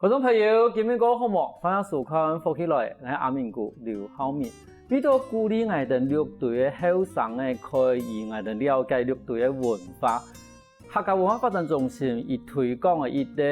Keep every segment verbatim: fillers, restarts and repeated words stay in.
觀眾朋友，今晡日過好無？歡迎收看《福氣來了》，𠊎阿明哥劉浩明。為著鼓勵𠊎兜六堆个後生仔，可以𠊎兜了解六堆个文化，客家文化發展中心佢推廣个一個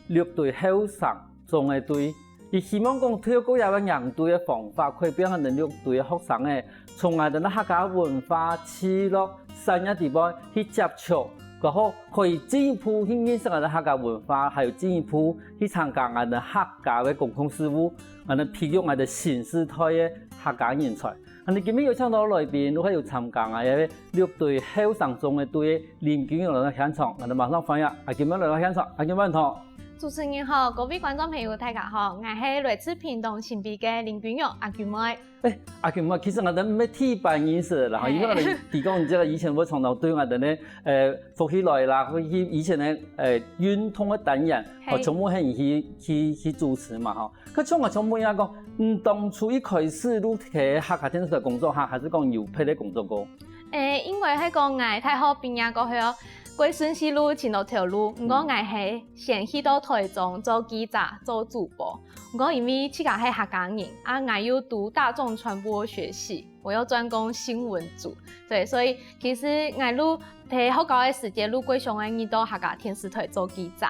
六堆後生種个隊，佢希望講透過這個營隊个方法，可以分𠊎兜六堆个學生仔，從𠊎兜个客家文化、聚落、產業底背去接觸，過後可以進一步去認識𠊎兜客家文化，還有進一步去參加𠊎兜客家个公共事務，𠊎兜培育𠊎兜新世代个客家人才。恁呢今晡日有請到來賓，就係有參加𠊎个六堆後生種个隊个林君玉來到現場，𠊎兜馬上歡迎阿君妹來到現場，阿君妹你好。主持人好，各位觀眾朋友大家好，𠊎係來自屏東新埤个林君玉阿君妹。欸，阿君妹，其實𠊎兜毋係第一擺認識啦，吼，嘿。因為𠊎兜提供這個以前𠊎常常對𠊎兜个，呃，福氣來了，或者以前个，呃，運動个單元，嘿。吼，全部係你去，去，去主持嘛，吼。 該像𠊎想問一下講，你當初一開始就在客家電視台工作哈，還係講有別个工作過？欸，因為係講𠊎大學畢業過後，過順序就尋到頭路，毋過𠊎係先去到台中做記者、做主播。毋過因為自家係客家人，啊，𠊎又讀大眾傳播學系， 我又專攻新聞組。對，所以其實𠊎就在學校个時節就過想愛入到客家電視台做記者。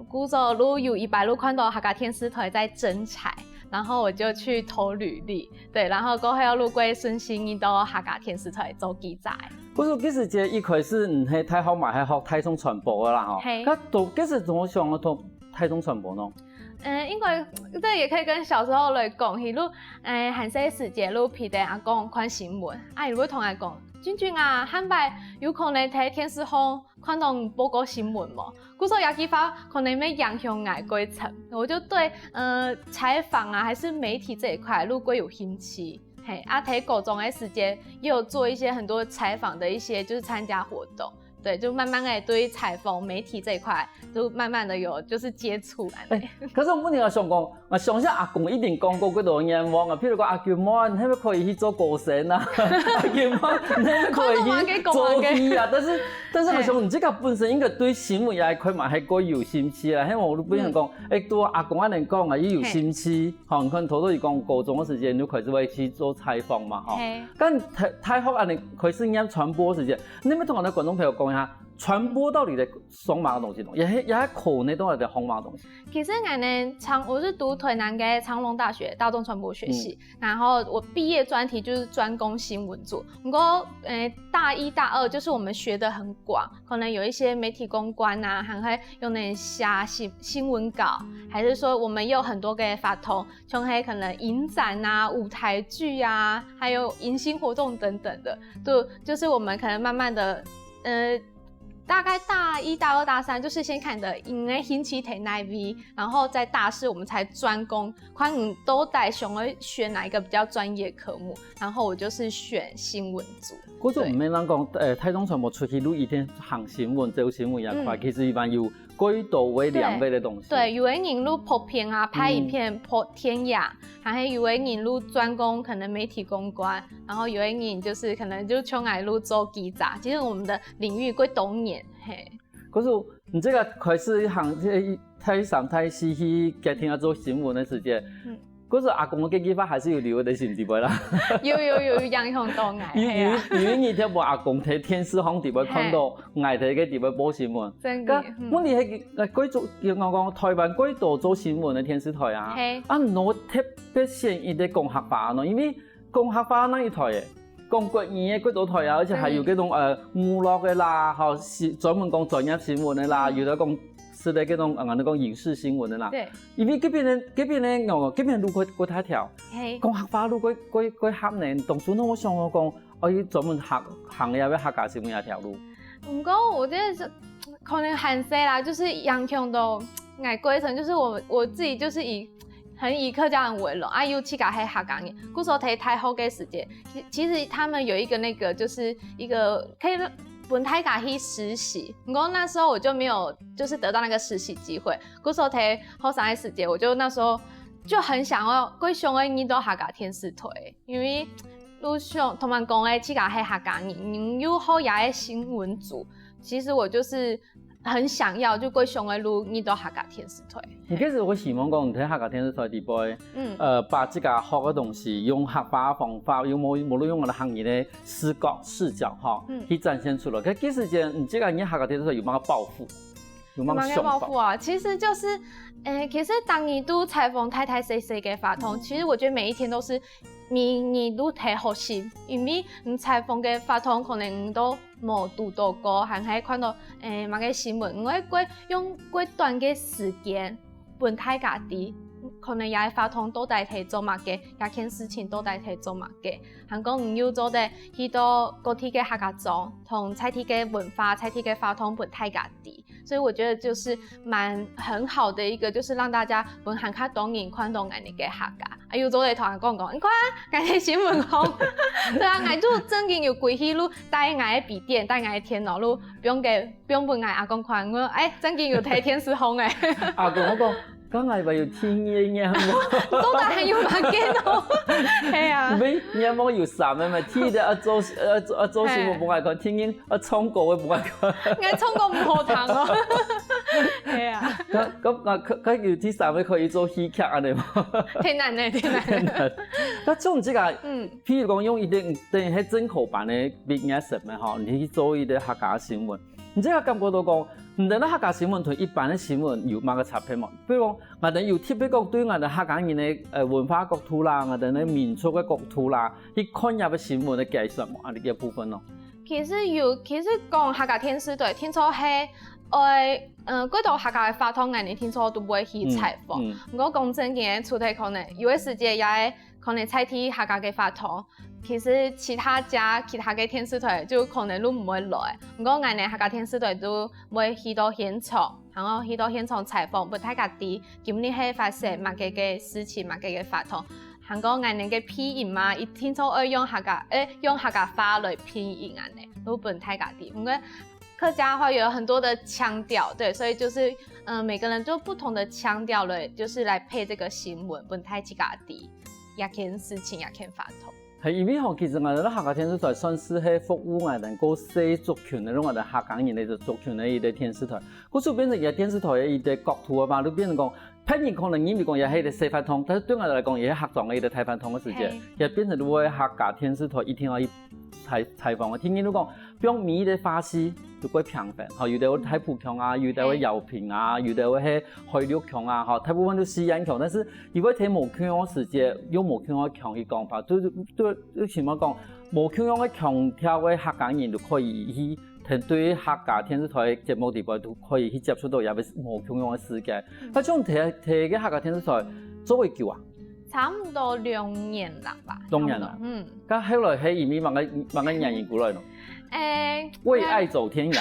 故所就有一擺就看到客家電視台在徵才，然後我就去投履歷，對，然後過後就過順序入到客家電視台做記者。故所其實這一開始你係大學嘛，係學大眾傳播个啦吼。嘿。該都其實怎麼想要讀大眾傳播呢？ 嗯，應該這也可以跟小時候來講起，就，欸，還細時節就陪等阿公看新聞，啊，佢會同𠊎講：「君君啊，下擺有可能在電視項看到你報告新聞無？」故所這句話可能會影響𠊎過程，我就對，呃，採訪啊，還是媒體這一塊就過有興趣。嘿，啊，在高中个時節也有做一些很多採訪的一些，就是參加活動。 對，就慢慢地對採訪媒體這一塊，就慢慢地有就是接觸恁呢。欸，可是𠊎問你啊，想講，啊，相信阿公一定講過幾多願望啊，譬如講阿君妹，你係毋係可以去做歌星啊？阿君妹，你係毋係可以去做戲啊？但是，但是𠊎想你這個本身應該對新聞這一塊嘛，還過有興趣啦。因為𠊎都不想講，欸，對阿公恁樣講啊，又有興趣。 吼，你看頭頭佢講高中个時節，你就開始會去做採訪嘛，吼。嘿。但大，大學恁呢開始念傳播个時節，你愛同𠊎兜觀眾朋友講一下，傳播到底在上麼个東西呢？也係，也係可能到底在學麼个東西？其實𠊎呢，長，我是讀台南个長榮大學大眾傳播學系，嗯。然後我畢業專題就是專攻新聞組。不過，呃，大一、大二就是我們學得很廣， 可能有一些媒體公關啊，還會用來寫新，新聞稿，還是說我們有很多个活動，像係可能影展啊、舞台劇啊，還有迎新活動等等的，就，就是我們可能慢慢的，呃，大概大一、大二、大三，就是先看你个，你个興趣在哪位，然後在大四我們才專攻，看你到底想要選哪一個比較專業科目，然後我就是選新聞組。 故所毋免人講，呃，大眾傳播出去就一定行新聞、做新聞這塊，嗯。其實一般有幾多个領域个東西。對，有个人就拍片啊，拍影片、嗯。拍電影，還有个人就專攻可能媒體公關，然後有个人就是可能就像𠊎就做記者。其實我們的領域幾多元，嘿。可是你這個開始行，這大三、大四去決定要做新聞个時節，嗯。 可是阿公个這句話還係有留在心底背啦。有，有，有影響到𠊎，有，係啊。有，有一日，聽無阿公在電視項底背看到，嘿。𠊎在該底背報新聞。真个，該，嗯。問題係，呃，過做，講講台灣幾多做新聞个電視台啊？嘿。啊，你特別選一個講客話呢？因為講客話哪一台个？講國語个幾多台啊？而且還有該種，嗯。呃，娛樂个啦，吼，是專門講專業新聞个啦，嗯。有个講 係咧，該種，呃，𠊎兜講影視新聞个啦。對。因為這片个，這片个，哦，這片路過，過大條，嘿。講客話路過，過，過狹呢，當初呢，𠊎想講，哦，佢專門行，行這个客家新聞這條路。毋過，我覺得是可能還細啦，就是影響到𠊎過程，就是我，我自己就是以，很以客家人為榮，啊，又自家係客家人，故所在大學个時節，其，其實他們有一個那個，就是一個可以分大家去實習，不過那時候我就沒有 就是得到那個實習機會。故所在學生个時節，我就那時候就很想要，過想愛入到客家電視台，因為就像頭先講个，自家係客家人，又好這个新聞組，其實我就是很想要，就會想愛入，入到客家電視台。你其實會希望講，你在客家電視台底背，嗯。呃，把自家學个東西，用客話方法，用無，無論用𠊎等客語个視角、視角哈，嗯。去展現出來。可其實間，你這個你客家電視台有麼个抱負？有麼个想法？有麼个抱負啊？其實就是，誒，其實當你都採訪大大細細个活動，其實我覺得每一天都是你，你都在學習，因為你採訪个活動可能都無堵到過，還係看到，誒，麼个新聞，你會過用過短个時間分大家知，可能這个活動到底在做麼个，這件事情到底在做麼个，還講你又做得去到各地个客家庄，同在地个文化、在地个活動分大家知。所以我覺得就是蠻很好的一個，就是讓大家分還較多人看到𠊎等个客家。啊，有做得同人講講，你看啊，𠊎个新聞紅。對啊，𠊎就正經有規氣路帶𠊎个筆電，帶𠊎个電腦路，放个，放分𠊎阿公看，我，哎，正經有在電視紅誒。阿公，我講，剛才還有第二个願望。到底還有麼个哦？係啊。毋係，願望有三个嘛，第一个愛做，愛做，愛做新聞分𠊎看，第二 啊，唱歌个無愛講。𠊎唱歌毋好聽哦。係啊。該，該，該，該有第三个可以做戲劇恁樣無？太難了，太難了。該像這個，嗯。譬如講用一個，等於係正科班个畢業生嘛吼，你去做一個客家新聞，你這個感覺到講，你等个客家新聞同一般个新聞有麼个差別無？比如講，𠊎等有特別講對𠊎等客家人个，呃，文化角度啦，𠊎等个民族个角度啦，去看這個新聞个解說無？啊，這個部分咯。 其實有，其實講客家電視台，定著係愛，呃，幾多客家个活動，𠊎等定著都會去採訪。嗯，嗯。毋過講正經个，除忒可能有个時節也會可能在地客家个活動，其實其他家、其他个電視台就可能都毋會來。毋過𠊎等客家電視台都會去到現場，然後去到現場採訪，分大家知今日係發生麼个个事情、麼个个活動。 還過𠊎等个配音嘛，一定著愛用客家，誒，用客家話來配音恁樣，都分大家知。因為客家話有很多的腔調，對，所以就是，呃，每個人就不同的腔調來，就是來配這個新聞，分大家知這件事情、這件活動。係，因為吼，其實𠊎等客家電視台算是係服務𠊎等較細族群个，用𠊎等客家人个族群个一個電視台。故所變成一個電視台个一個角度个嘛，就變成講， 別人可能認為講這係一個細活動，但是對𠊎來講，這係客庄个一個大活動个時節，係。也變成如果客家電視台一定愛去採，採訪个。聽人都講，放每一個話事都會平分，吼，有的會大埔腔啊，有的會饒平啊，有的會係海陸腔啊，吼，大部分都四縣腔，但是佢會聽無共樣个時節，用無共樣个腔去講法，就，就，就，就像講，無共樣个腔調个客家人都可以去 對客家電視台个節目底背都可以去接觸到這個無共樣个世界。嗯。該像在，在个客家電視台做幾久啊？差不多兩年啦吧。兩年啦。差不多，嗯。該後來係因為麼个，麼个原因過來呢？誒，為愛走天涯。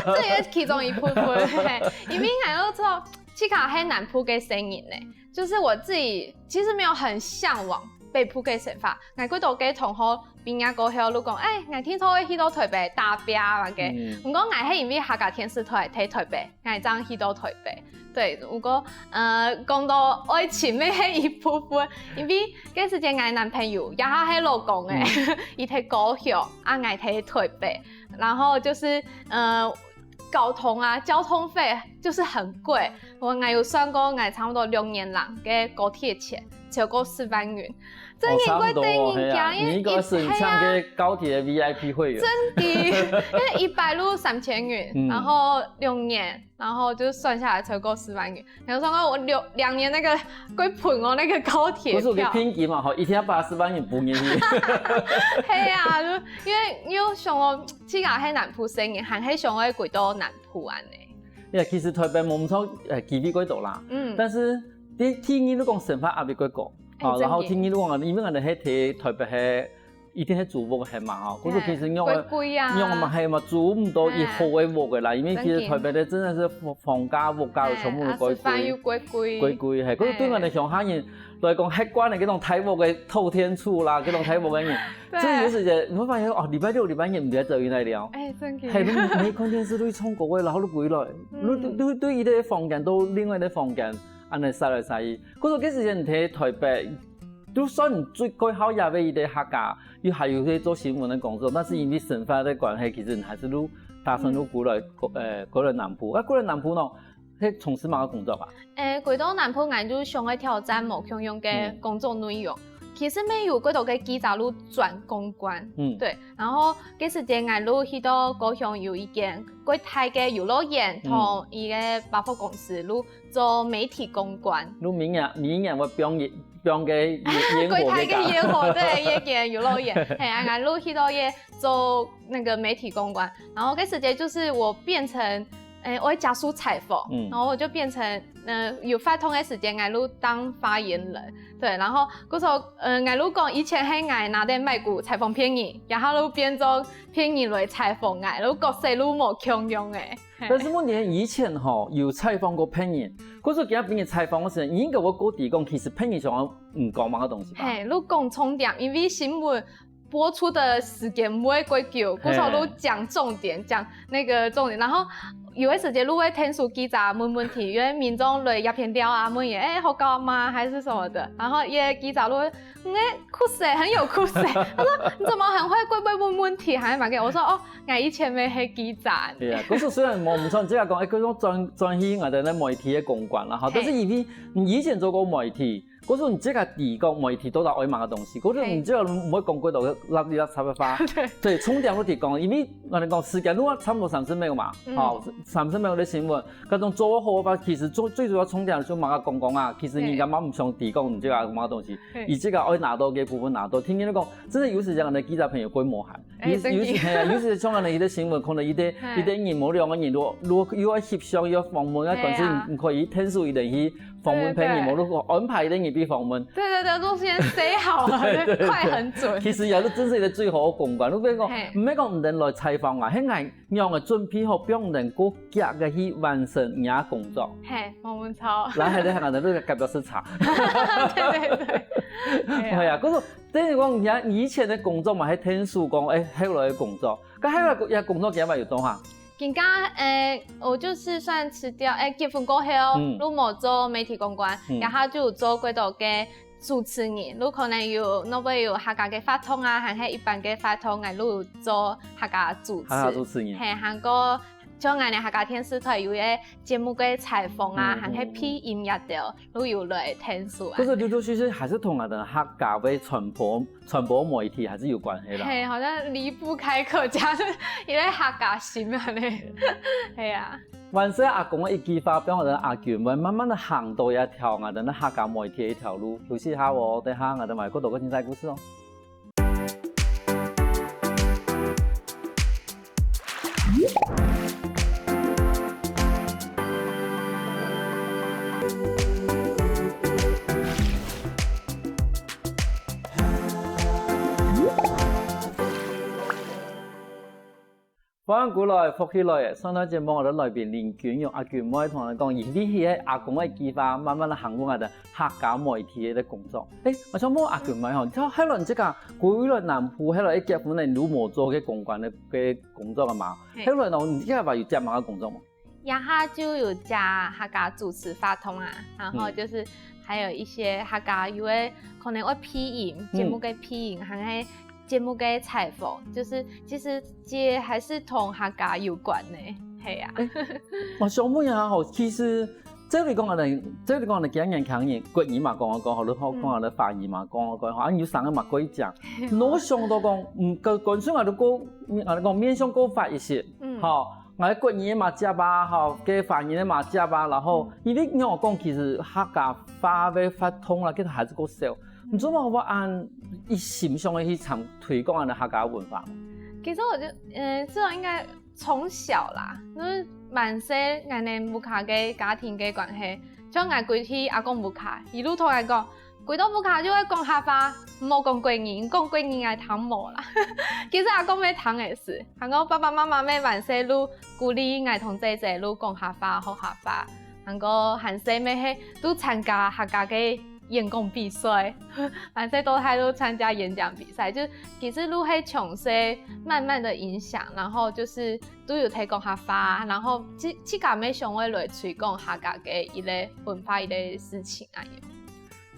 這也是其中一部分，嘿。因為𠊎又知道，自家係南部个細人呢，就是我自己其實沒有很嚮往北部个生活。𠊎幾多个同學 畢業過後，就講，誒，𠊎聽說會去到台北打拚啊，麼个。嗯。毋過𠊎係因為客家電視台在台北，𠊎正去到台北。對，毋過，呃，講到愛情个係一部分，因為該時節𠊎男朋友，也係老公誒，嗯。佢在高雄，啊，𠊎在台北，然後就是，呃，交通啊，交通費就是很貴。𠊎，𠊎有算過，𠊎差不多兩年零个高鐵錢，超過十萬元。 真个貴得人驚，哦，差不多，係啊，因為你一個申請个高鐵个V I P會員。真的，因為一擺就三千元，嗯。然後兩年，然後就算下來超過十萬元。然後算到我兩，兩年那個，貴分哦，那個高鐵票。不是有個聘金嘛，吼，一天八十萬元分你。係啊，就因為又想哦，自家係南部細人，還係想愛歸到南部恁樣。呀，其實台北無毋著，呃，機會較多啦。嗯。但是，第，第一，你講生活壓力較高。 哦，哎，然後天氣路啊，因為𠊎等係在台北係一定係租屋个嘛吼，故所其實用个，嘿，貴貴啊。用个嘛係嘛，租毋到一好个屋个啦，嘿。因為其實台北个真的是房，房價、屋價全部都貴貴。嘿，啊，食飯又貴貴。貴貴，嘿，故所對𠊎等鄉下人來講，習慣了這種大屋个透天厝啦，這種大屋个人，對。所以有時節你會發現，哦，禮拜六、禮拜日毋知走去哪裡哦。哎，真的。嘿，你，你看電視，你唱歌个，然後你歸來，嗯。你，你，你，你一個房間到另外一個房間，恁樣徙來徙去。 故所該時間你在台北，就算你最過好也會一個客家，又還有在做新聞个工作，但是因為生活个關係，其實你還是都打算就歸來，嗯。呃，歸來南部。啊，歸來南部呢，係從事麼个工作啊？誒，歸到南部，𠊎就想愛挑戰無共樣个，嗯。工作內容。其實乜有幾多个記者就轉公關。嗯。對，然後該時節𠊎就去到高雄有一間幾大个遊樂園，嗯。同一个百貨公司就做媒體公關。就每年，每年會放一，放个煙，煙火个。幾大个煙火，對，一間遊樂園。嘿，啊，𠊎就去到該做那個媒體公關。然後該時節就是我變成，誒，我會加速採訪，嗯。然後我就變成，呃，有活動个時間，𠊎就當發言人。對，然後故所，呃，𠊎就講以前係𠊎拿等麥克採訪別人，然後就變做別人來採訪𠊎，就角色就無共樣誒。嘿。但是問題係以前吼，有採訪過別人，故所今日別人採訪个時間，你應該會過知講，其實別人想要你講麼个東西吧？嘿，就講重點，因為新聞 播出的時間毋會幾久，故所就講重點，講那個重點。然後有个時節就會𢯭手記者問問題，因為民眾來這片尞啊，問佢，誒，好搞嗎？還是什麼的。然後一个記者就會，嗯，誒，確實，很有確實。他說，你怎麼很會，會不會問問題？還蠻給我說，哦，𠊎以前乜係記者。對啊，可是雖然無毋錯，你這樣講，誒，可以講轉，轉去𠊎兜个媒體个公關啦，吼，嘿。但是因為你以前做過媒體， 故所你自家知講媒體到底愛麼个東西，故所你自家毋會講過多垃圾垃圾个話。對。對，重點就知講，因為𠊎兜講時間就差不多三十秒嘛，嗯。吼，三十秒个新聞，該種做好个話，其實最，最主要重點就麼个講講啊，其實人家嘛毋想知講你這个麼个東西，對。你這个愛拿到个部分拿到，聽見你講，真的有時間的記者朋友會無閒。 誒，尤，尤其，真的。嘿啊，尤其像恁樣一个新聞，可能一个，嘿。一个人無兩个人，如果，如果又愛翕相，又愛訪問，啊，嘿啊。可能係你可以𢯭手一个人去訪問別人，對，對。無，如果安排一个人去訪問。對，對，對，都先say好了，對，對，對。快狠準。其實也係真係一个最好个公關。你比如講，嘿。毋係講毋等來採訪啊，係𠊎讓个準備好，放等過遽个去完成你个工作。嘿，無錯。然後還得還得那個隔壁食茶。對，對，對。嘿啊。係啊，可是等於講，你看以前个工作嘛，還𢯭手講，誒，後來个工作， 該後來个工作今日有做哈？今下，誒，我就是算辭掉，誒，結婚過後，嗯。就無做媒體公關，嗯。然後就有做過多个主持人，就可能有，若會有客家个活動啊，還係一般个活動，𠊎就有做客家主持。客家主持人。嘿，還過像𠊎等客家電視台有个節目个採訪啊，嗯，還係配音也得，嗯。就有來𢯭手啊。可是陸陸續續還係同𠊎等客家个傳播 傳播媒體還係有關係啦。嘿，好像離不開客家，因為客家心啊咧。嘿啊。還係阿公个一句話，變成阿君會慢慢仔行到這條，𠊎兜客家媒體个一條路。休息一下哦，等下𠊎兜還有過多个精彩故事哦。 歡迎歸來，福氣來了！上段節目𠊎兜來賓林君玉阿君妹同𠊎講，佢係阿公个計畫，慢慢仔行入𠊎兜客家媒體个工作。誒，𠊎想問阿君妹吼，你知道後來你這個歸來南部，後來結婚了，你就無做該公關个，个工作了嘛？嘿。後來呢，你這個有接麼个工作無？ 這下就有接客家主持活動啊，然後就是還有一些客家有个可能會配音，嗯。節目个配音，還係節目个採訪，就是其實這還是同客家有關个，嘿啊。誒，𠊎想問一下吼，其實這裡講个，這裡講个，幾年輕人，國語嘛講啊講，好，你好，嗯。講个華語嘛講啊講，好，啊，有三個嘛國語講。嗯。我想到講，嗯，跟，跟上啊，如果，嗯，啊，講面向過闊一些，嗯。吼， 𠊎國語个嘛接啊，吼，該華語个嘛接啊，然後，嗯。因為仰般講，其實客家話个活動啦，其實還係較少。嗯。你做麼个會恁一心想要去參，推廣𠊎等客家文化？其實我就，嗯，這種應該從小啦，就是還細，𠊎等屋下个家庭个關係，像𠊎歸去阿公屋下，佢就同𠊎講， 歸到屋下就愛講客話，毋好講國語，講國語𠊎聽無啦。其實阿公乜聽會識，還過爸爸媽媽乜還細就鼓勵𠊎同姊姊就講客話、學客話，還過還細乜係就參加客家个演講比賽，還細到大就參加演講比賽，就其實就係從細慢慢的影響，然後就是都有在講客話，然後自，自家乜想愛來推廣客家个一個文化一個事情啊。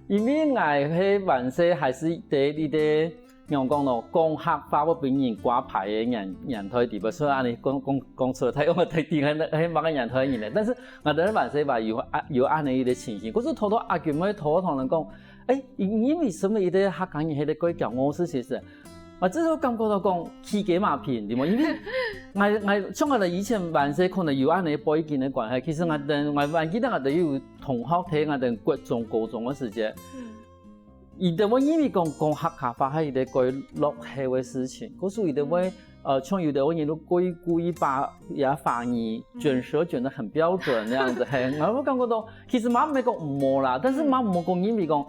因為𠊎係還細還係在這個仰講咯，講客話會分人掛牌个年年代底背，所以恁呢講講講出來，大家會知係係麼个年代个人咧。但是𠊎等還細話有啊有恁呢一個情形，可是頭頭阿君妹頭頭同人講，誒，你你為什麼一定要客家人係个蓋驕傲事情是？啊，這時候感覺到講起雞嫲皮，對無？因為𠊎𠊎像𠊎等以前還細可能有恁呢背景个關係，其實𠊎等𠊎還記得𠊎等有同學在𠊎等國中、高中个時節。 佢等會認為講講客家話係一個蓋落後个事情，故所佢等會呃，像有的人都故意故意把也華語捲舌捲得很標準那樣子，嘿，然後我感覺到其實嘛沒講毋好啦，但是嘛毋好講認為講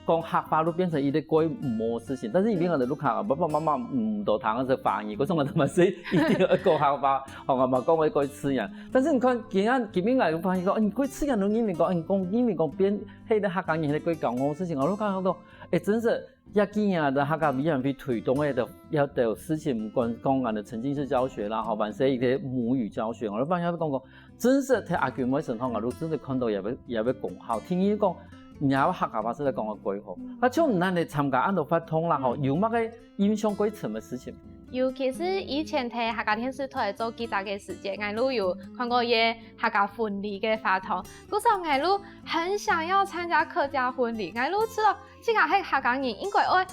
講客話都變成一個蓋毋好个事情，但是因為𠊎等屋下爸爸媽媽毋多聽个係華語，故所𠊎等嘛係一定要講客話，吼，𠊎嘛講會蓋自然。但是你看，今日今日𠊎就發現講，嗯，蓋自然都認為講，嗯，講認為講變 係个客家人係个蓋驕傲个事情，𠊎就感覺到，誒，真係，這幾年个客家委員會推動个這兜事情，毋管講𠊎等沉浸式教學啦，吼，還係一個母語教學，𠊎就發現講講，真係在阿君妹身上，𠊎就真係看到也會也會講好，聽佢講，你還有客家話係在講个蓋好，啊，就毋單淨參加恁多活動啦，吼，有麼个 印象蓋深个事情。尤其是以前在客家電視台做記者个時節，𠊎就有看過一個客家婚禮个活動，故所𠊎就很想要參加客家婚禮，𠊎就知道自家係客家人，應該愛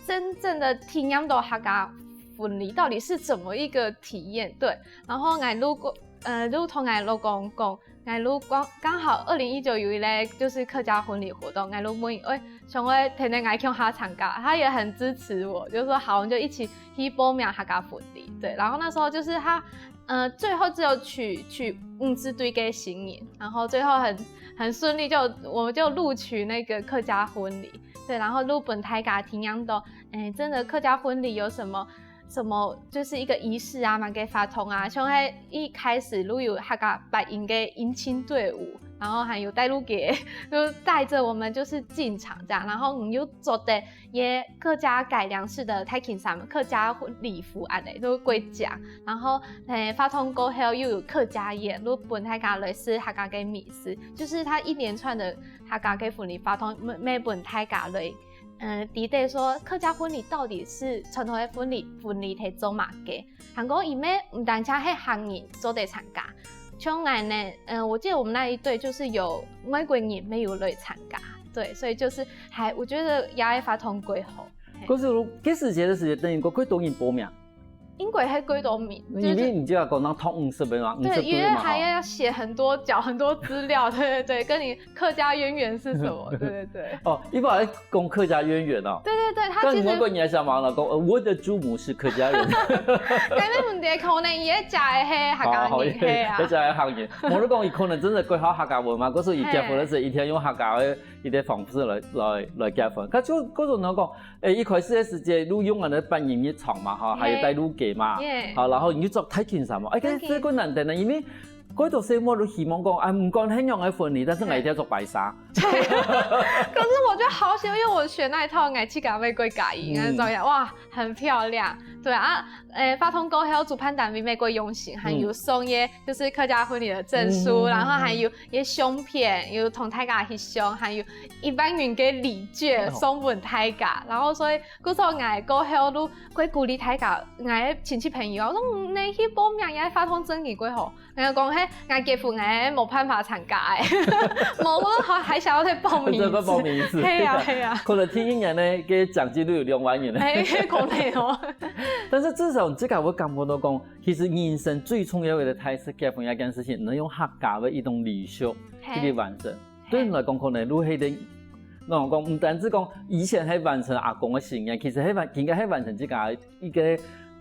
真正的體驗到客家婚禮到底是怎麼一個體驗。對，然後𠊎就過，呃，就同𠊎老公講， 𠊎就剛剛好二零一九有一個就是客家婚禮活動，𠊎就問，誒，想愛跈等𠊎共下參加，他也很支持我，就說好，我們就一起去報名客家婚禮。對，然後那時候就是他，呃，最後只有取取五支隊个新人，然後最後很很順利就我們就錄取那個客家婚禮。對，然後就分大家體驗到，誒，真的客家婚禮有什麼 什麼就是一個儀式啊，麼个活動啊，像係一開始就有客家八音个迎親隊伍，然後還有帶路个，就帶著我們就是進場這樣，然後你又著得也客家改良式的大襟衫，客家禮服恁呢，就歸家，然後誒，活動過後又有客家宴，就分大家來食客家个美食，就是他一連串的客家个婚禮活動，乜乜分大家來 嗯，知得說客家婚禮到底係傳統个婚禮，婚禮係做麼个？還過佢乜毋單淨係客人做得參加，像𠊎呢，嗯，我記得我們那一隊就是有外國人乜有來參加，對，所以就是還我覺得也係活動蓋好。嘿。可是該時節个時節，等於講蓋多人報名。 應該係蓋多名，因為你就講到top五十个嘛，對，因為還要寫很多，繳很多資料，對對對，跟你客家淵源是什麼，對對對。哦，你本來講客家淵源哦。對對對，他其實，但你問過你還想嘛，老公，呃，我的祖母是客家人。該个問題可能也假个係客家人，係啊，也假个客人。我就講，佢可能真的蓋好客家文嘛，可是佢結婚个時候一定用客家个一個方式來來來結婚。佢就，可是我講， 誒，一開始个時節，就用𠊎等八音日常嘛，吼，還有帶路个嘛，好，然後你就著大襟衫嘛，誒，該係蓋難得呢，因為蓋多細妹都希望講，啊，毋管係仰个婚禮，但是𠊎一定要著白紗。可是我就好喜歡，因為我選那一套，𠊎自家乜蓋喜歡，嗯，那種呀，哇，很漂亮。對啊，誒，活動過後，主辦單位乜蓋用心，還有送一個就是客家婚禮的證書，嗯，然後還有一個相片，有同大家翕相，還有一萬元个禮券送分大家，然後所以 故所𠊎過後就會鼓勵大家，𠊎个親戚朋友啊，𠊎講，嗯，你去報名，也發通證件過好。𠊎講，嘿，𠊎結婚，𠊎無辦法參加欸。無，我還，還想要再報名一次。再報名一次。係啊，係啊。可能第一年呢，个獎金都有兩萬元呢。欸，可能哦。但是至少你自家會感覺到講，其實人生最重要的大事，結婚這件事情，能用客家的一種禮俗，嘿，去完成。 對你來講，可能就係个，𠊎講，毋單止講以前係完成阿公个心願，其實係完，應該係完成自家一個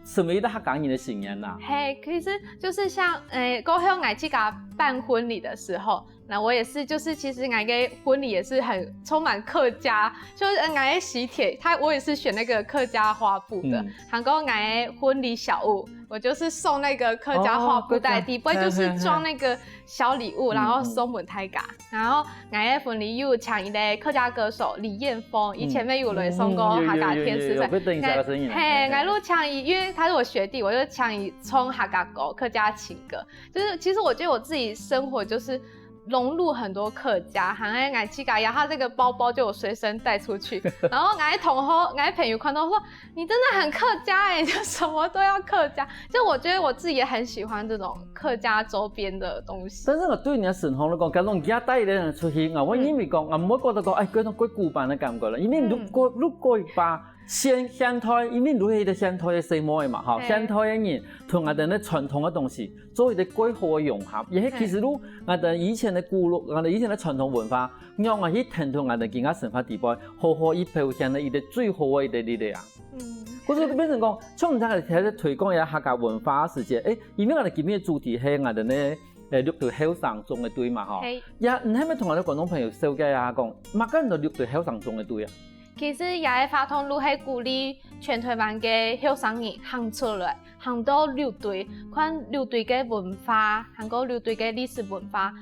身為一個客家人个心願啦。嘿，其實就是像，誒，過後𠊎自家辦婚禮的時候，那我也是，就是其實𠊎个婚禮也是很充滿客家，就是，呃，𠊎个喜帖，他，我也是選那個客家花布的，嗯，還有𠊎个婚禮小物，我就是送那個客家花布袋，哦，客家，底背就是裝那個小禮物，嘿，嘿，嘿。然後送分大家。 然後𠊎个婚禮有請一個客家歌手李彥峰，以前乜有來上過客家電視台。嗯，嗯，嗯，有，有，有，有，有，有，有，等一下个聲音。嘿，𠊎就請佢，因為他是我學弟，我就請佢唱客家歌，客家情歌。就是其實我覺得我自己生活就是融入很多客家，好像我自家，然后这个包包就有随身带出去，然后我的同学、我的朋友看到说：“你真的很客家哎，就什么都要客家。”就我觉得我自己也很喜欢这种客家周边的东西。但是我对你的身上来讲，假如你带一个人出去，我会认为讲，我不会觉得讲，哎，这种过古板的感觉了，因为如果如果把现现代，因为你是一个现代的生活嘛，哈，现代的人同我们的传统的东西做一个过好的融合，也其实如我们以前的古老，我们以前的传统文化，让我去听同我们今个生活地方，好好一表现的一个最好的一个力量。嗯，可是变成讲，像你这个在推广一下客家文化的时间，哎，因为我们今天的主题是我们的呢，呃，六堆后生中的队嘛，哈，也你还没同我们的观众朋友介绍一下讲，么个叫六堆后生中的队啊？ 其实也个活动就係鼓励全台湾个後生人行出來，行到六堆，看六堆个文化，還過六堆个歷史文化。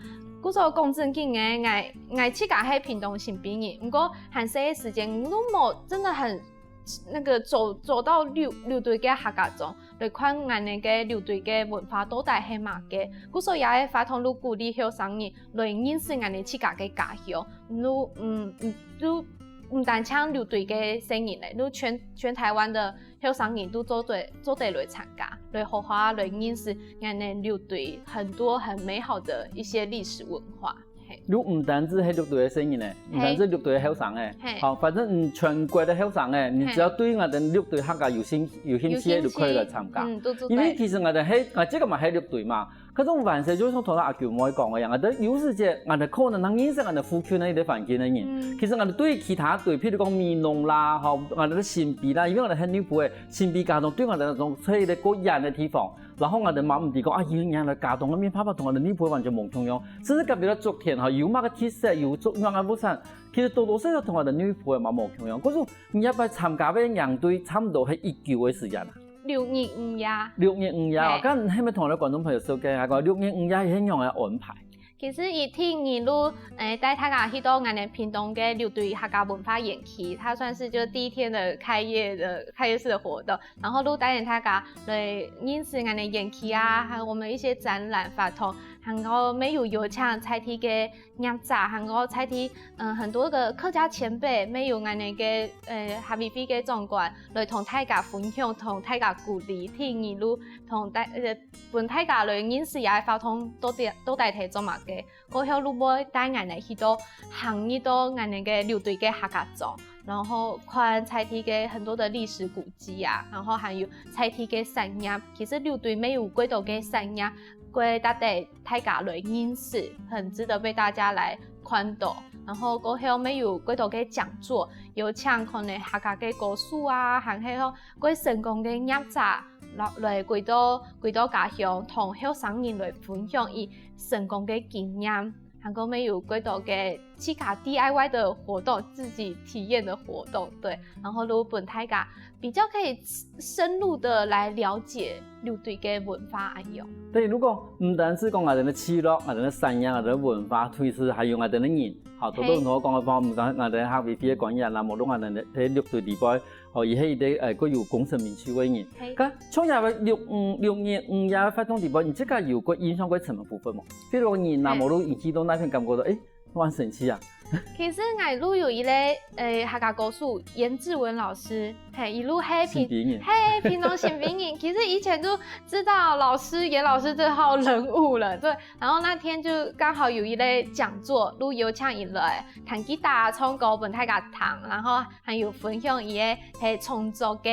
故所講正經个，𠊎𠊎自家係屏東新埤人，毋過還細个時間，𠊎都無真的很那個走走到六六堆个客家庄，來看𠊎等个六堆个文化到底係麼个。故所也个活動就鼓勵後生人來認識𠊎等自家个家鄉，就嗯嗯就 毋單淨六堆个細人仔，就全全台灣个後生人都做得做得來參加，來好好來認識𠊎等六堆很多很美好的一些歷史文化。係，就毋單淨係六堆个細人仔，毋單淨六堆个後生仔，好，反正你全國个後生仔，你只要對𠊎等六堆客家有興有興趣，就可以來參加。嗯，都做得。因為其實𠊎等係𠊎這個嘛係六堆嘛。 可是𠊎還係就像頭先阿九妹講个樣，𠊎兜有時節，𠊎兜可能正認識𠊎兜附近个一個環境个人，其實𠊎兜對其他對，譬如講美濃啦，吼，𠊎兜新埤啦，因為𠊎兜係內埔个，新埤佳冬對𠊎兜來講係一個過遠个地方，然後𠊎兜嘛毋知講啊，原來佳冬个面貌同𠊎兜內埔完全無共樣，甚至隔壁个竹田吼，有麼个特色，有竹麼个物產，其實多多少少同𠊎兜內埔个嘛無共樣。可是你這擺參加个營隊差毋多係幾久个時間啊？ 六日五夜。六日五夜哦，該係毋係同𠊎兜觀眾朋友紹介一下，講六日五夜係仰般个安排？其實佢第一日就，誒，帶大家去到𠊎等屏東个六堆客家文化園區，它算是就是第一天的開業的開業式的活動，然後就帶領大家來認識𠊎等園區啊，還有我們一些展覽活動，還有乜有邀請在地个 業者，還過在地，嗯，很多个客家前輩，乜有𠊎等个，呃，客委會个長官來同大家分享，同大家鼓勵，第一日就同大，呃，分大家來認識這个活動到底到底係做麼个。過後就會帶𠊎等去到行入到𠊎等个六堆个客家庄，然後看在地个很多的歷史古蹟啊，然後還有在地个產業。其實六堆乜有幾多个產業， 過值得大家來認識，很值得被大家來看到。然後過後乜有幾多个講座，有請可能客家个歌手啊，還係講過成功个業者，來來歸到歸到家鄉，同後生人來分享佢成功个經驗，還過乜有幾多个自家D I Y的活動，自己體驗的活動，對，然後就分大家 比較可以深入的來了解六堆个文化恁樣。對，如果毋單淨講𠊎兜个聚落、𠊎兜个產業、𠊎兜个文化，同時還有𠊎兜个人，好，頭頭同𠊎講个話，毋單𠊎兜个客委會个官員啦，無論𠊎兜个六堆裡背，吼，佢係一個呃，過有功成名就个人。該像這个六五六日五夜个活動裡背，你自家有過印象過深个部分無？譬如人啊，無論你去到哪片感覺到，誒， 還神奇啊！其實𠊎就有一個，誒，客家歌手顏志文老師，嘿，佢就係屏，新埤人。嘿，屏東新埤人。其實以前就知道老師，顏老師這號人物了，對。然後那天就剛好有一個講座，就邀請佢來彈吉他、唱歌分大家聽，然後還有分享佢个，嘿，創作个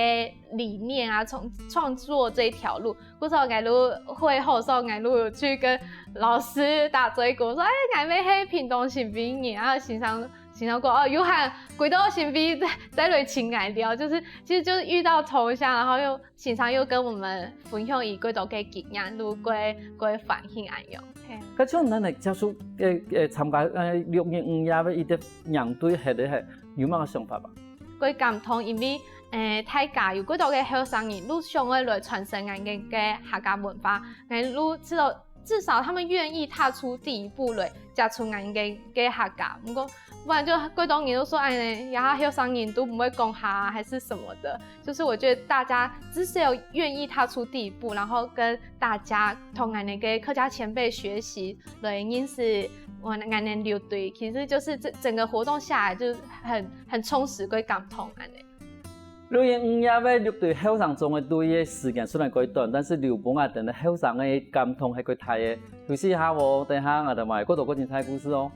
理念啊，創創作這一條路。 故所𠊎就會好，所以𠊎就去跟老師打嘴鼓，說：「哎，𠊎乜係屏東新埤人。」然後先生先生講：「哦，有閒歸到新埤再再來尋𠊎尞。」就是其實就是遇到同鄉，然後又先生又跟我們分享佢幾多个經驗，就過過歡喜恁樣。嘿。該像恁樣接觸呃呃參加呃六日五夜个一個營隊，係个係有麼个想法吧？ 過感動，因為誒大家有幾多个後生人，就想愛來傳承𠊎等个客家文化，𠊎就至少至少他們願意踏出第一步來接觸𠊎等个客家。毋過，毋然就幾多人就說，哎，這下後生人都不會講客啊，還是什麼的。就是我覺得大家至少願意踏出第一步，然後跟大家同𠊎等个客家前輩學習，來認識 𠊎，𠊎等六隊，其實就是這，整個活動下來就是很，很充實，會感動恁樣。六月五日个六隊後生中个隊个時間雖然蓋短，但是留分𠊎等个後生个感動係蓋大个。休息一下哦，等一下𠊎等還有更多更精彩个故事哦。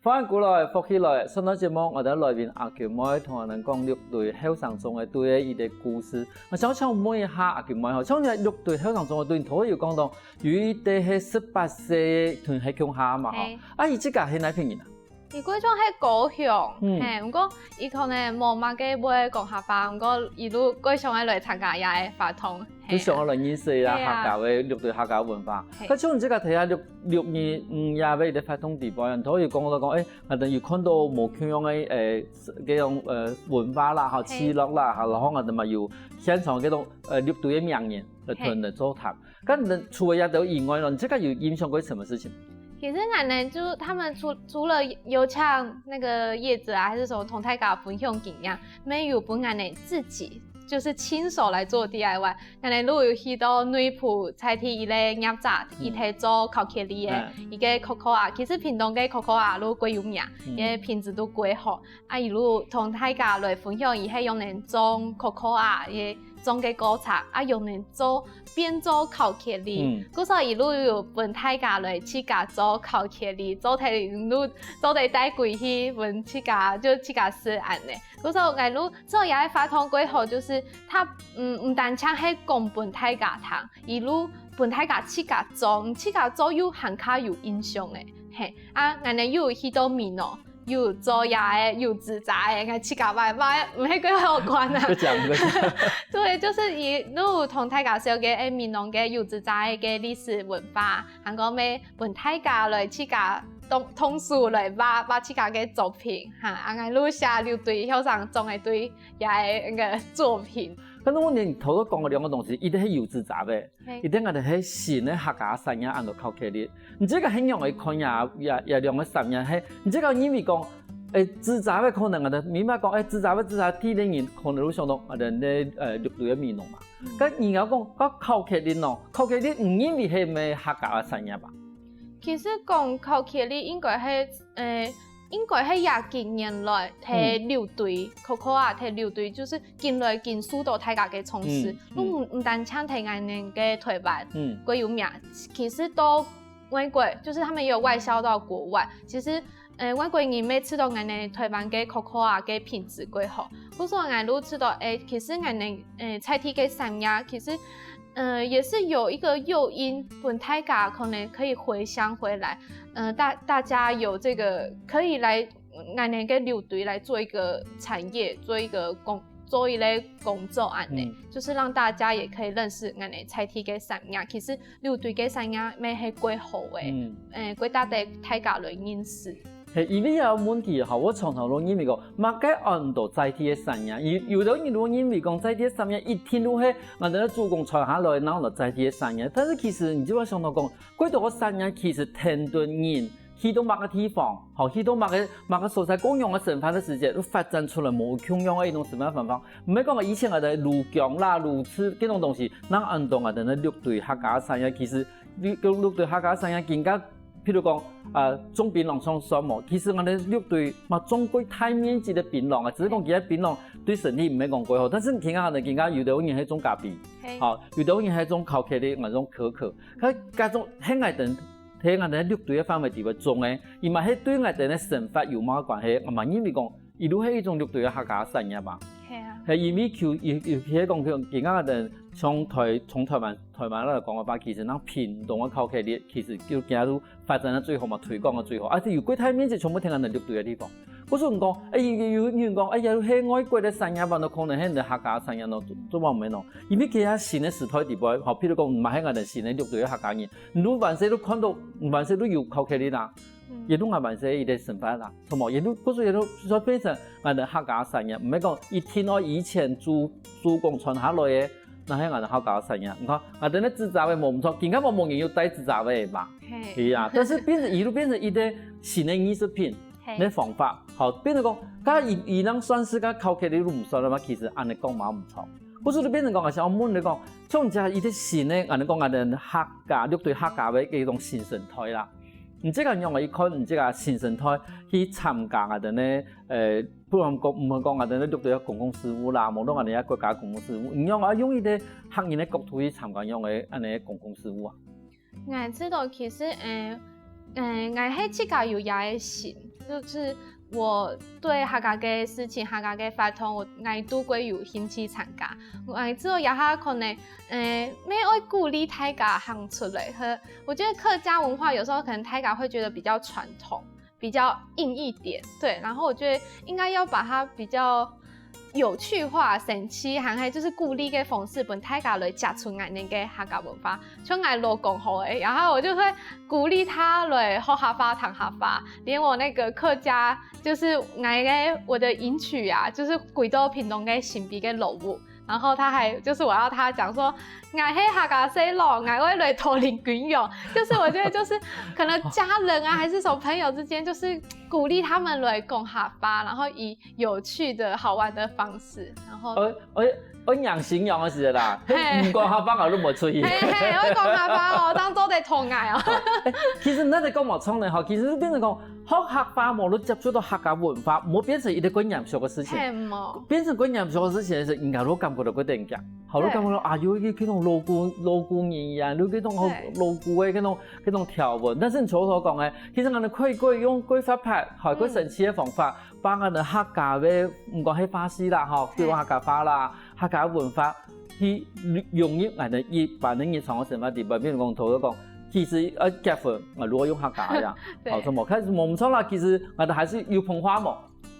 歡迎過來，福氣來！上段節目，𠊎等來賓阿球妹同𠊎等講六隊後生中个隊个一個故事。𠊎想請問一下阿球妹吼，像你六隊後生中个隊，你頭先有講到有一個係十八歲同你係共下嘛吼？嘿。啊，佢自家係哪片人啊？佢過去係高雄，嗯。嘿，毋過佢可能無麼个會講客話，毋過佢就過想愛來參加這個活動。 就想愛來認識一下，嘿啊。客家个，六隊客家文化。嘿。該像你這個頭下六，六月五日个活動底背，你頭有講到講，誒，𠊎等有看到無共樣个，誒，這種，呃，文化啦，吼，嘿。聚落啦，吼，然後𠊎等嘛有現場這種，呃，六隊个名人來同你做談。嘿。該你等除了這兜以外呢，你這個有影響過什麼事情？其實𠊎等就，他們除，除了有請那個業者啊，還是什麼同大家分享經驗，乜有分𠊎等自己 就是親手來做D I Y。𠊎等就有去到內埔在地一個業者，嗯。佢在做巧克力个，嗯。一個cocoa。其實屏東个cocoa就蓋有名，嗯。佢个品質都蓋好。啊，佢就同大家來分享，佢係用來種cocoa，佢種个過程，啊，用來做，變做巧克力。嗯。故所佢就有分大家來自家做巧克力，做得，做得帶歸去，分自家，就自家食恁樣。 故所𠊎就做這個活動蓋好，就是佢，嗯，毋單淨係講分大家聽，佢就分大家自家做，自家做又還較有印象个，嘿。啊，𠊎等又有去到美濃，又有做這個油紙遮个，𠊎自家畫，畫，毋係蓋好看啊。不講，不講。對，就是佢就同大家紹介，誒，美濃个油紙遮个歷史文化，還過乜分大家來自家動，動手來畫，畫自家个作品，哈，啊，𠊎就寫六隊後生中个隊 也个那個作品。但是𠊎等頭先講个兩個東西，一個係油紙遮个，嘿。一個𠊎等係新个客家產業安到巧克力。你這個係仰般看呀，也，也兩個產業係，你這個認為講，誒，紙遮个可能𠊎等明白講，誒，紙遮个紙遮地理人可能會想到𠊎等个，呃，六堆个美濃嘛。嗯。該你要講，該巧克力喏，巧克力你認為係毋係客家个產業吧？其實講巧克力應該係，呃， 應該係這幾年來，在六堆，嗯。Cocoa在六堆，就是緊來緊受到大家个重視。嗯，嗯。毋，毋單淨在𠊎等个台灣，嗯。蓋有名，其實到外國，就是他們也有外銷到國外。其實，呃，外國人乜知道𠊎等台灣个Cocoa个品質蓋好。故所𠊎就知道，誒，其實𠊎等，呃，在地个產業，其實 呃，也是有一個誘因，分大家可能可以回鄉回來，呃，大，大家有這個可以來，嗯，𠊎等个六堆來做一個產業，做一個工，做一類工作恁樣，嗯。就是讓大家也可以認識𠊎等在地个產業。其實六堆个產業乜係蓋好个，嗯。呃，蓋值得大家來認識。 係，因為這個問題吼，𠊎常常都認為講，麼个安到在地个產業？有，有兜人都認為講，在地个產業一定都係𠊎等个祖公傳下來，然後在地个產業。但是其實你就會想到講，蓋多个產業其實跈等人去到麼个地方，吼，去到麼个，麼个所在，共樣个生活个時節，都發展出來無共樣个一種生活方法。毋係講以前𠊎等个蘆薑啦、蘆筍這種東西，正安到𠊎等个六堆客家產業，其實六，六堆客家產業更加 譬如講，呃，種檳榔上算無，其實𠊎等六堆嘛種過大面積个檳榔啊，只是講佢个檳榔對身體毋係講蓋好，但是你看下呢，今下有兜人係種咖啡，嘿。吼，有兜人係種巧克力，𠊎種可可，佢該種係𠊎等，係𠊎等六堆个範圍底背種个，佢嘛係對𠊎等个生活有麼个關係，𠊎嘛認為講，佢就係一種六堆个客家產業嘛。係啊。係因為就，尤，尤其係講，今下𠊎等從台，從台灣，台灣來講个話，其實咱屏東个巧克力，其實就今下都 發展个最好嘛，推廣个最好，而且有蓋大面積全部跈等六堆个地方。故所講，誒，有，有，有人講，哎呀，係外國个產業啊，都可能係客家產業咯，做，做毋得咯。因為其實新个時代底背，吼，譬如講，毋係𠊎等新个六堆个客家人，你還係都看到，還係都有巧克力啦，嗯。也都還係一個生活啦，係無？也都，故所也都說變成𠊎等客家產業，毋係講一定愛以前祖，祖公傳下來个，那係𠊎等客家个產業。你看，𠊎等个紙遮仔無毋著，今下無無人有戴紙遮仔嘛。係。係啊，但是變成，佢就變成一個新个藝術品个方法。好，變成講，該佢，佢正算係該考起來就毋算了嘛，其實恁樣講嘛毋著。故所就變成講，𠊎想問你講，像這一個新个，恁樣講，𠊎等客家，六堆客家个一種新生代啦。你這個仰般去看，你這個新生代去參加𠊎等个，呃， 不管講，毋管講𠊎等个六堆个公共事務啦，無論𠊎等个國家公共事務，你仰般用一個客人个角度去參加仰般个恁樣个公共事務啊？𠊎知道，其實，呃，呃，𠊎係自家有這個心，就是我對客家个事情、客家个活動，𠊎都會有興趣參加。𠊎知道這下可能，呃，乜愛鼓勵大家行出來，和我覺得客家文化有時候可能大家會覺得比較傳統， 比較硬一點，對，然後我覺得應該要把它比較有趣化、生趣，還有就是鼓勵个方式，分大家來接觸𠊎等个客家文化。像𠊎老公好欸，然後我就會鼓勵他來學客話、聽客話，連我那個客家，就是𠊎个，我的迎娶啊，就是歸到屏東个新埤个老屋， 然後他還，就是我要他講說，𠊎係客家細佬，𠊎會來討你閼羊。就是我覺得就是可能家人啊，還是什麼朋友之間，就是鼓勵他們來講客話，然後以有趣的、好玩的方式，然後愛，愛，愛迎新娘个時節啦，係。毋講客話𠊎都無出去。係，係，愛講客話哦，當做得討𠊎哦。其實你這講無錯呢，吼，其實變成講， 學客話無就接觸到客家文化，無變成一個蓋嚴肅个事情。係無？變成蓋嚴肅个事情个時，人家都感覺到蓋得驚，好，都感覺到啊，有一個該種老古，老古人言，有該種好老古个該種，該種條文。但是你像頭講个，其實𠊎等可以，可以用蓋活潑，好，蓋生趣个方法，把𠊎等客家个，毋管係話事啦，吼，比如客家話啦，客家文化，去融入𠊎等一般个日常个生活裡背。比如講，頭先講，其實愛結婚，𠊎如果用客家个呀，好，著無？開始無毋著啦，其實𠊎等還係有膨化無？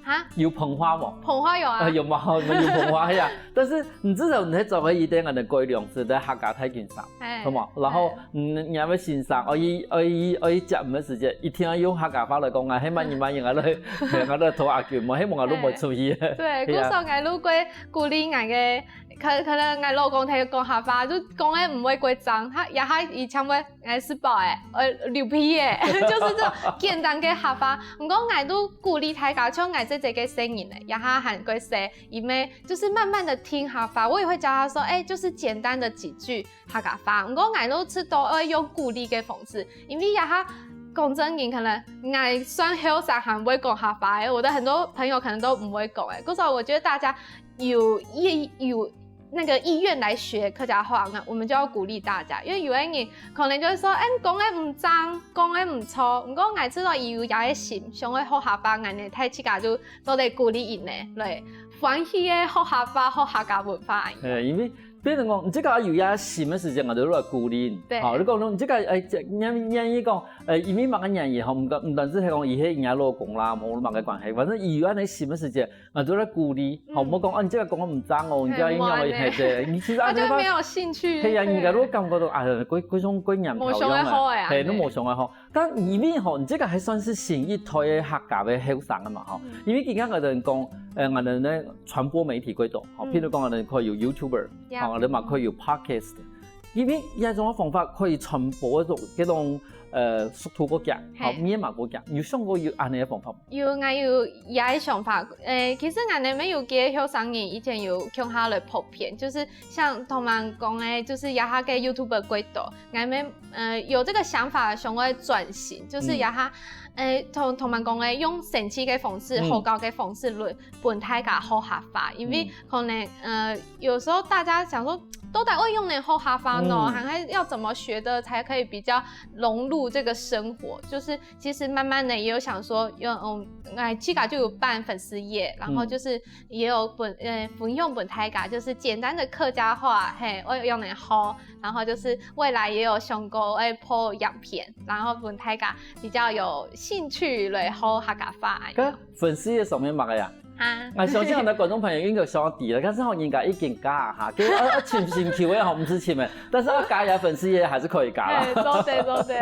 哈？有膨化無？膨化有啊。呃，有無？有膨化呀。但是你至少你還做个一點，𠊎等改良式个客家大襟衫，係，著無？然後，嗯，你還會欣賞，愛，愛，愛接你个時節，一定愛用客家話來講啊，係麼人麼人啊，來，啊，來討阿舅，無，係無啊，都無出去。對，故所𠊎都會鼓勵𠊎个 可，可能𠊎老公聽講客話，就講个毋會蓋正，他，也他以前會，欸，食飽欸，呃，流鼻欸，就是這種簡單个客話。毋過𠊎都鼓勵大家，像𠊎姐姐个細人仔，也他還蓋細，因為就是慢慢的聽客話，我也會教他說，欸，就是簡單的幾句客家話。毋過𠊎都係都愛用鼓勵个方式，因為也他講真个，可能𠊎算後生還毋會講客話欸，我的很多朋友可能都毋會講欸。故所我覺得大家 有意，有那個意願來學客家話，那我們就要鼓勵大家，因為有的人可能就會說，欸，講个毋正，講个毋著，毋過𠊎知道佢有這個心，想愛學客話，恁樣大自家就做得鼓勵佢呢，來歡喜个學客話，學客家文化恁樣。呃，因為變成講，你自家有這心个時節，𠊎就來鼓勵你。對。好，你講你自家，欸，這，願，願意講，呃，因為麼个原因吼，毋單，毋單淨係講佢係人家老公啦，無麼个關係，反正佢有恁樣心个時節， 啊，就來鼓勵，好，嗯。莫講，啊，你這個講得毋正哦，你這個應該會，嘿，嘿，對，你其實啊，他就沒有興趣。嘿呀，對。人家都感覺到，啊，歸，歸種，歸年無想愛好的啊，嘿，對。都無想愛好。但因為吼，你這個還算係新一代的客家的後生的嘛，吼。嗯。因為今天𠊎等講，呃，𠊎等呢傳播媒體幾多，吼，嗯。譬如講，𠊎等可以有YouTuber，呀。吼，𠊎等嘛可以有Podcast。因為這種方法可以傳播這種，這種，呃，速度過強，嘿。吼，密碼過強。有想過有恁樣的方法無？ 有，𠊎有這個想法。誒，其實𠊎等乜有幾個後生人以前有共下來拍片，就是像同人講个，就是這下个YouTuber幾多，𠊎乜，呃，有這個想法想愛轉型，就是這下，嗯。誒，同，同人講个，用生趣个方式、嗯。好搞个方式來分大家學客話，因為嗯。可能，呃，有時候大家想說，到底愛仰般學客話呢？嗯。還，還要怎麼學的才可以比較融入這個生活？就是 其實慢慢的也有想說，用，嗯，哎，自家就有辦粉絲頁，然後就是也有分，嗯。呃，分享分大家，就是簡單的客家話，嘿，愛仰般學，然後就是未來也有想過愛拍影片，然後分大家比較有興趣來學客家話恁樣。該粉絲頁上面麼个呀？ 哈。啊，相信很多觀眾朋友應該想知了，但是吼，人家已經加哈，就要，要尋尋求的吼，毋使尋的，但是要加一下粉絲頁還是可以加啦。哎，做得，做得。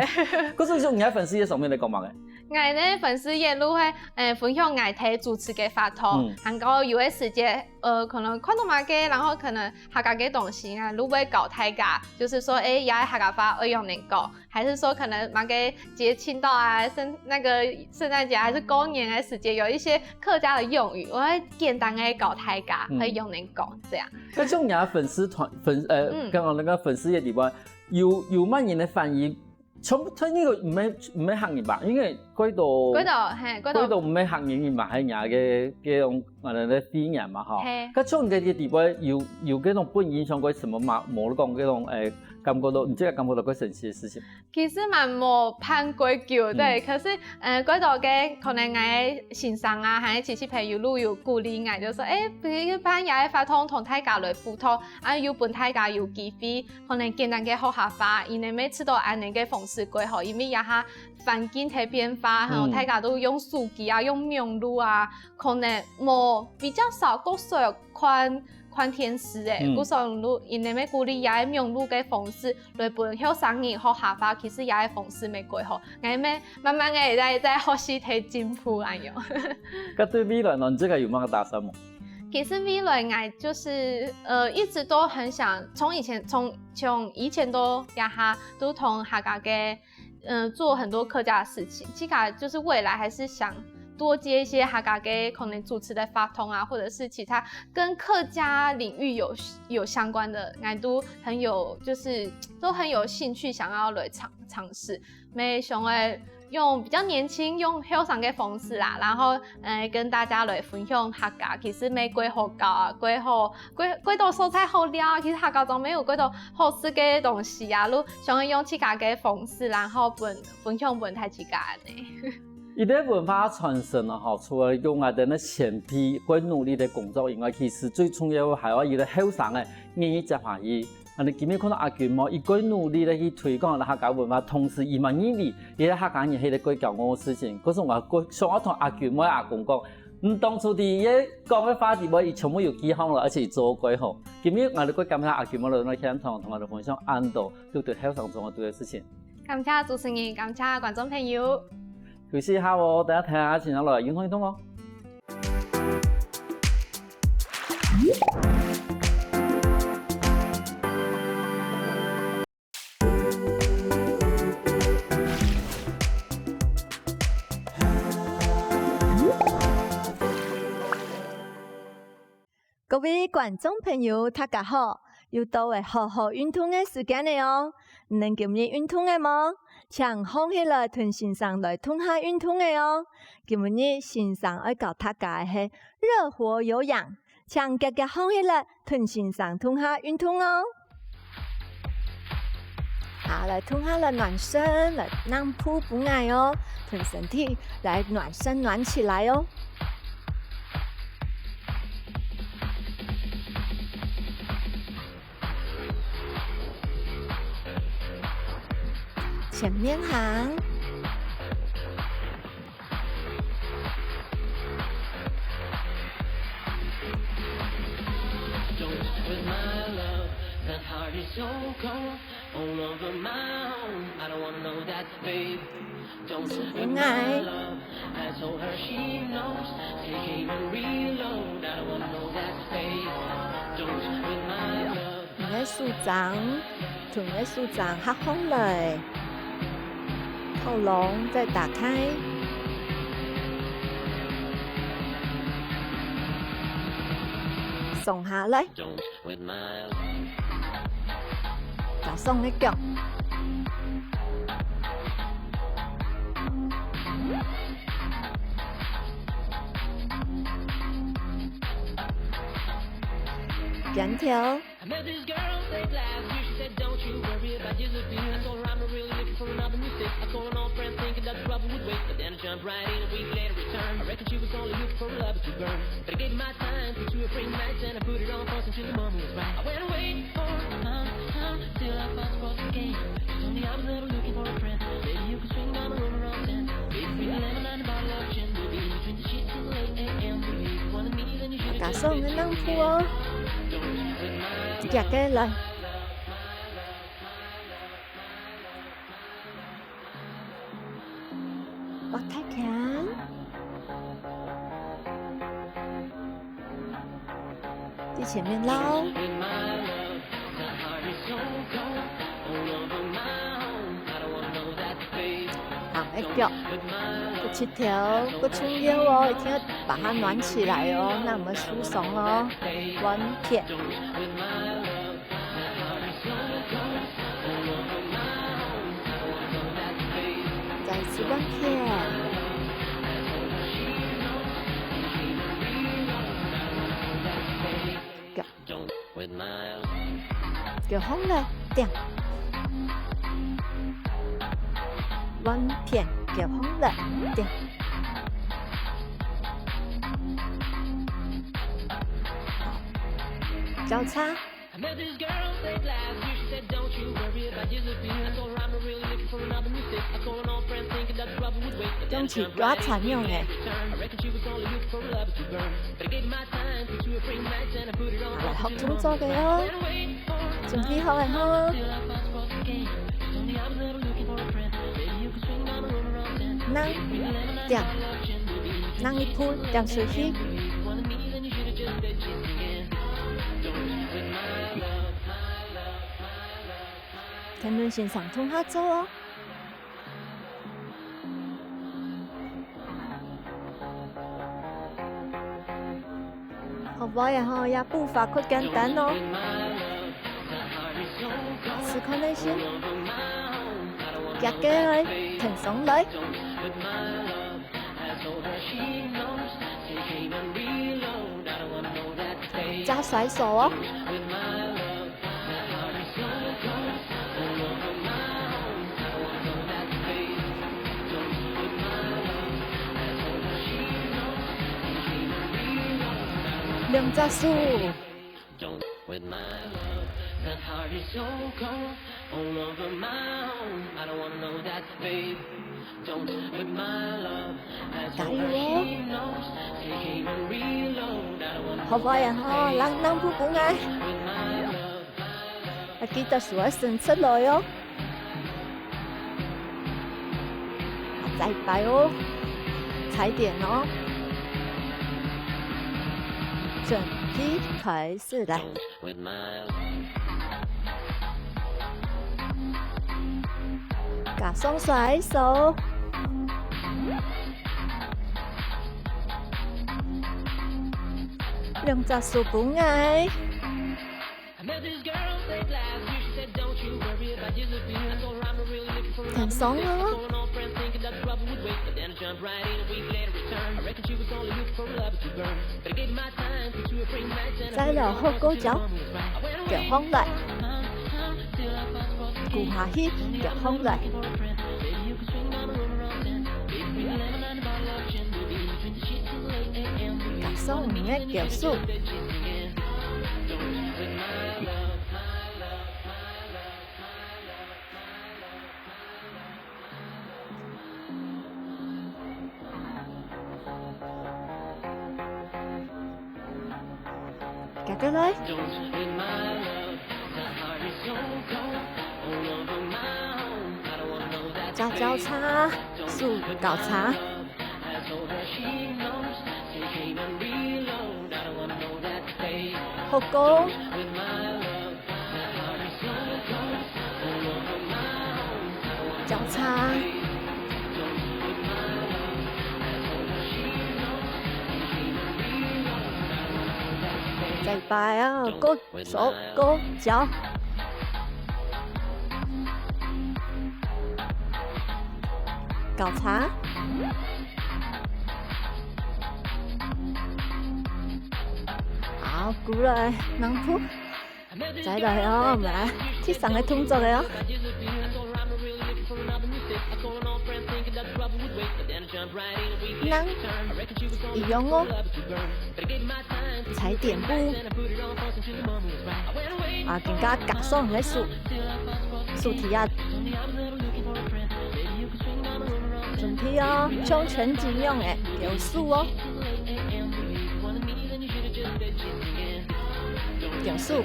可是說你在粉絲頁上面來講麼个？ 𠊎个粉絲頁就會，呃，分享𠊎在主持个活動，嗯。還過有个時節，呃，可能看到麼个，然後可能客家个東西，𠊎就會教大家，就是說，欸，這个客家話愛仰般講，還是說可能麼个節慶到啊，聖，那個聖誕節還是過年个時節，有一些客家的用語，𠊎會簡單个教大家，嗯。愛仰般講，這樣。該像你个粉絲團，粉，呃，嗯。剛剛那個粉絲頁裡面，有，有麼人个反應 全部，全部應該毋係，毋係客人吧？因為幾多，幾多，嘿，幾多。幾多毋係客人嘛，係人家个，个種，呃，个會員嘛，吼。嘿。該像你个地方有，有該種分人印象過什麼嘛？無講該種，欸，感覺到，你自家感覺到過神奇个事情？其實嘛無辦過久，對，嗯。可是，呃，幾多个可能𠊎个先生啊，還有親戚朋友就有鼓勵𠊎，就說，欸，不如辦這个活動同大家來互動，啊，又分大家有機會 可能簡單个學客話，因為每次都恁樣个方式過吼，因為這下環境在變化吼，嗯。大家都用手機啊，用網路啊，可能無比較少較少看，看電視欸，嗯。較少用，因為鼓勵這个網路个方式來分後生人學客話，其實這个方式無幾好，𠊎乜慢慢个在，在學習在進步恁樣。該對未來呢，你自家有麼个打算無？其實未來𠊎就是，呃，一直都很想，從以前，從 從以前到這下，都同客家个，嗯，做很多客家的事情。自家就是未來還是想多接一些客家个可能主持的活動啊，或者是其他跟客家領域有，有相關的，𠊎都很有，就是都很有興趣想要來嘗，嘗試。乜想愛 用比較年輕、用後生个方式啦，然後，呃，跟大家來分享客家，其實乜幾好搞啊，幾好，幾，幾多所在好尞啊，其實客家庄乜有幾多好食个東西啊，就想用自家个方式，然後分，分享分大自家恁樣。一个文化傳承啊，吼，除了用𠊎等个前輩會努力个工作以外，其實最重要還愛一个後生个願意接下去。 恁樣今日看到阿君妹，佢蓋努力个去推廣客家文化，同時佢嘛認為，佢係客家人係一个蓋驕傲个事情。可是𠊎蓋想愛同阿君妹阿公講，你當初在佢講个話底背，佢全部有記好了，而且佢做蓋好。今日𠊎兜蓋感謝阿君妹來到現場，同𠊎兜分享恁多，就對後生做个對个事情。感謝主持人，感謝觀眾朋友。休息一下哦，等下聽下請上來運動運動哦。 各位觀眾朋友，大家好！又到了好好運動个時間了哦！你等今日運動了無？請䟘起來同先生來動下運動了哦！今日先生愛教大家个係熱火有氧，請遽遽䟘起來同先生動下運動哦！ 好，來動下來暖身，來讓步步來哦，同身體來暖身暖起來哦。前面行。 你个手掌，同你个手掌合䟘來，喉嚨再打開，鬆下來。打鬆你个腳。肩頭。 I met this girl late last year. She said, "Don't you worry about disappear." I told her I'm not really looking for another mistake. I told an old friend thinking that trouble would wait, but then I jumped right in a week later returned. I reckon she was only looking for a lover to burn. But I gave my time to a free night and I put it on fast until the moment was right. I went away for a month, huh, till I fast forward again. She told me I was never looking for a friend. Baby, you can swing by my room around ten. Baby, bring a lemon and a bottle of gin. We'll be in between the sheets till eight a m. Baby, if you wanna meet, then you should 打鬆你个襠袚哦。 遽遽來。哇，太在前面撈。好，一腳，這膝頭，這重要哦，一定要把它暖起來哦，讓我們舒爽哦。One片。 再一次換片。腳。腳放落，點。換片，腳放落，點。好，交叉。 像是抓蟬樣誒。好，來學動作个哦。準備好了吼。拿，點，拿一步，點出去。 天倫先生同下做哦。好，無呀吼，這步伐較簡單哦。試看看先。腳跟來，挺上來。 加甩手哦。兩隻手。 加油哦！好快呀吼，人，人步步來。啊，記得手愛伸出來哦。啊，再一擺哦，踩點哦。準備開始，來。 加上甩手。兩隻手分開。挺上哦。 再來，後勾腳，腳放來，跍下去，腳放來。加上你个腳手。 行過來。腳交叉，手交叉。後勾。 交叉。再一擺啊，勾手，勾腳。交叉。好，過來，兩步。 再來哦，𠊎們來第三個動作了哦。人一樣哦，踩點步。啊，更加加上你个手，手體啊。 身體哦，像拳擊樣誒，腳手哦。腳手。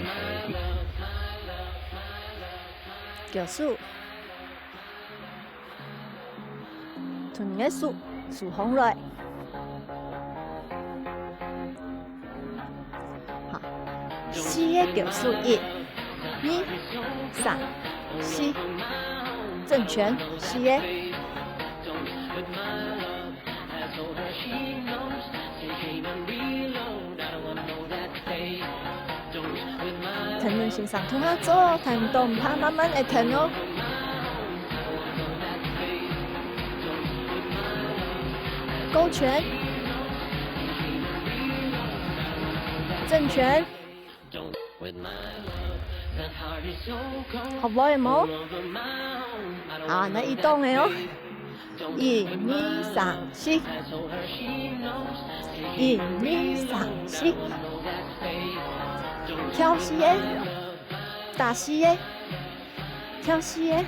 腳手。同你个手手放落。好，四个勾手，一、二、三、四，正拳，四个。 跈等先生同下做，跈毋到毋怕，慢慢仔跈哦。勾拳，正拳，學會無？啊，該一動仔哦。 一、二、三、四。一、二、三、四。跳四个，打四个，跳四个。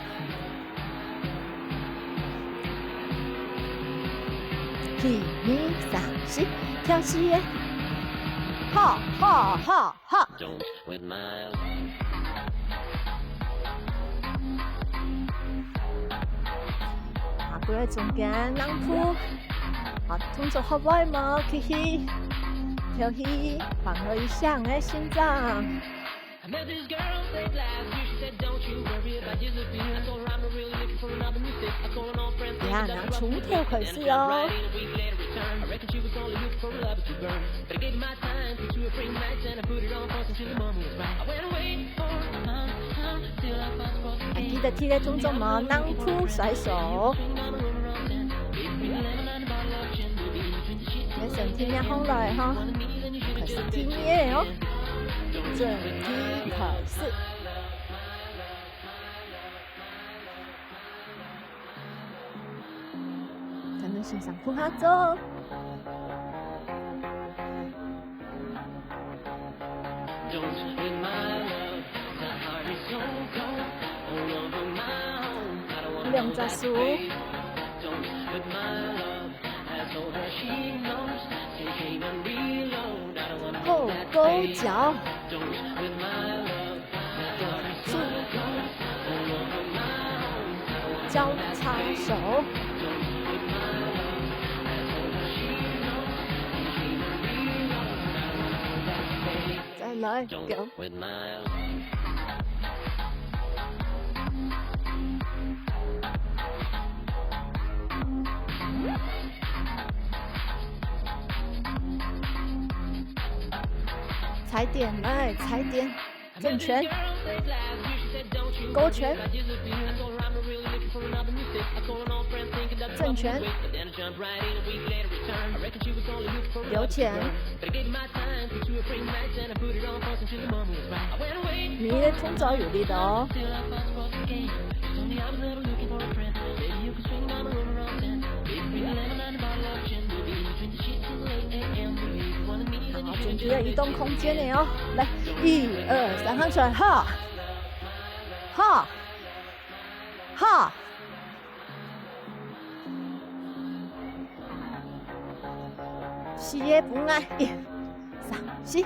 一、二、三、四，跳四个。好，好，好。 好。啊，過來中間，躘步。好，動作學會無？去去，跳去，放鬆一下个心臟。呀，那從頭開始哦。 啊，記得第一个動作無？躘步甩手。來，身體放下來哈，開始第二个哦，正拳開始。 跈等先生共下做。兩隻手。好，勾腳。 交叉手。再來，勾。 踩點，來，踩點，正拳，勾拳，正拳，勾拳。 每一个動作有力哦。好，準備要移動空間了哦。來，一、二、三，喊出來，哈！哈！哈！ 四个分啊，一、三、四。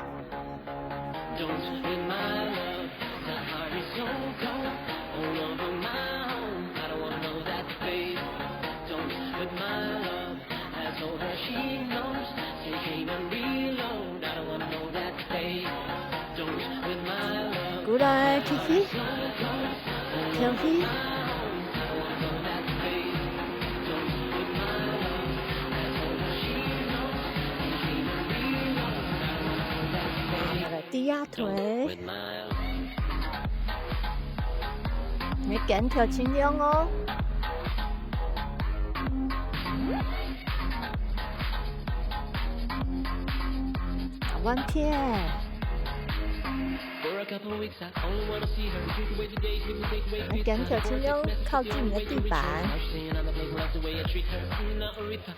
過來，起起，跳起。啊，來，來，低壓腿。你跟跳盡量哦。啊，換片。 來，跟跳盡量靠近你的地板。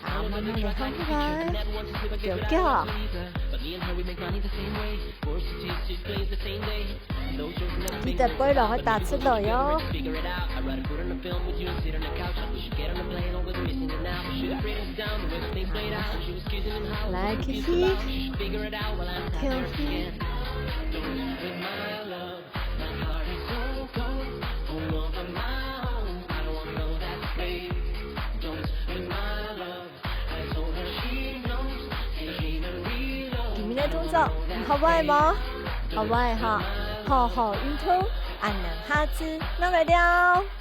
好，慢慢地放下來，勾勾。記得背囊愛打直來哦。來，起起，跳起。个動作，你學會無？學會吼，好好運動，恁樣下次，𠊎來尞。